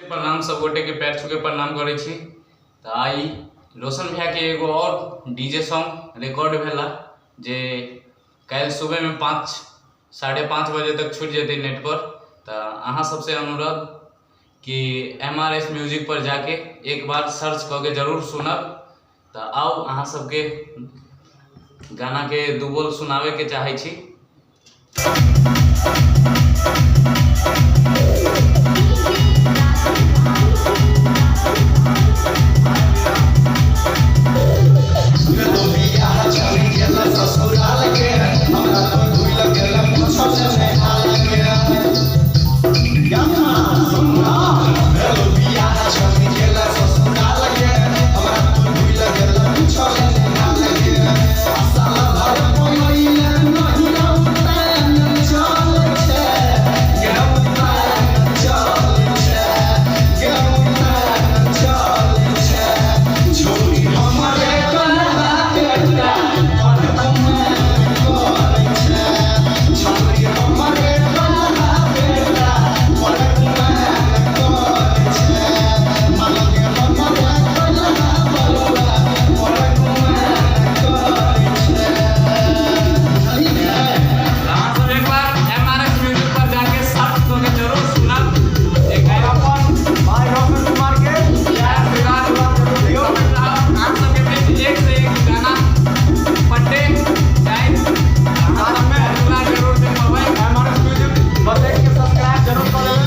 प्रणाम, सब गोटे के पैर छू के प्रणाम करै छी। तऽ आइ रोशन भैया के एगो और डीजे सॉन्ग रिकॉर्ड भेला जे काल्हि सुबह में 5:30 बजे तक छूट जेतै नेट पर। तऽ अहाँ सबसे अनुरोध कि MRS music पर जाके एक बार सर्च कऽ के जरूर सुनब। तऽ आउ अहाँ सबके गाना के दू बोल सुनावे के चाहै छी। अहाँ सब एक बार MRS music पर जाके सर्च कऽ के जरूर सुनब जे काल्हि अपन भाई रोशन कुमार के आशीर्वाद दियौ। अहाँ सबके बीच एक से एक गाना पट्टे जाइत, अहाँ सब दुलार जरूर देखबै। MRS music बतेक के सब्सक्राइब जरूर कऽ लेबै।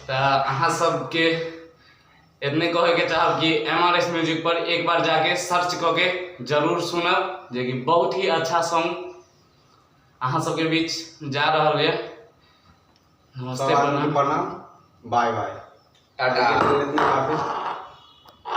तऽ अहाँ सबके इतने कहे के चाहब कि MRS music पर एक बार जाके सर्च कऽ के जरूर सुनब, जे कि बहुत ही अच्छा सॉन्ग अहाँ सबके बीच जा रहल ये। नमस्ते, सब आदमी के प्रणाम। प्रणाम, बाय बाय, टाटा। इतने काफी।